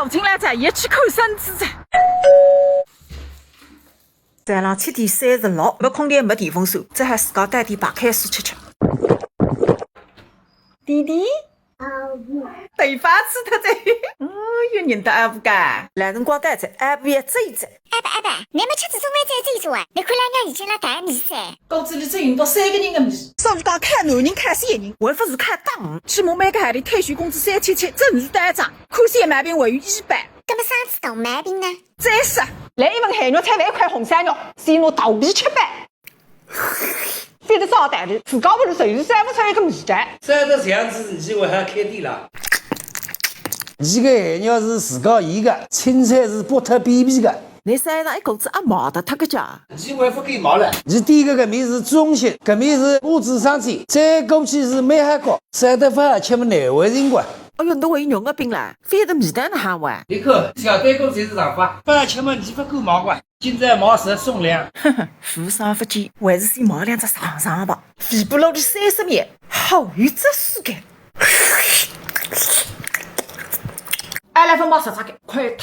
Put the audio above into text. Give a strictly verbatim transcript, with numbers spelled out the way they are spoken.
我进来仔，一起看孙子仔。早浪七点三十六，没空调，没电风扇，只好自家带点白开水吃吃。弟弟，头发吹脱仔。哦哟，人到阿婆家，老辰光到仔，阿婆要走一走。阿爸阿爸，侬没吃仔中饭再走一走啊？侬看拉娘已经辣汏面仔。 骨子里只运到三个人的味。所以讲，看男人看死一人，还不如看档。起码每个号头退休工资三千七，正式到账，看小毛病还有医保。搿么生仔大毛病呢？再说，来一份咸肉炒饭，一块红烧肉，先拿肚皮吃饱。反正照道理，自家屋里随时烧勿出一个味道。烧得像仔，侬还好开店啦？伊个咸肉是自家腌个，青菜是剥脱边皮个。侬身上一股子阿毛的，他个家。 伊还勿够毛了。伊点个搿面是中式，搿面是乌子生煎，再过去是梅花糕，烧得勿好吃么难为情个。哎哟，侬还有肉月饼啦，反正味道哪哈哇？你看，小单个侪是长发，勿好吃么伊勿够毛个，今朝毛十送两。呵呵，富商勿见，还是先买两只尝尝吧。微波炉里三十秒，好有质素个。哎，来，分买十只个，快点。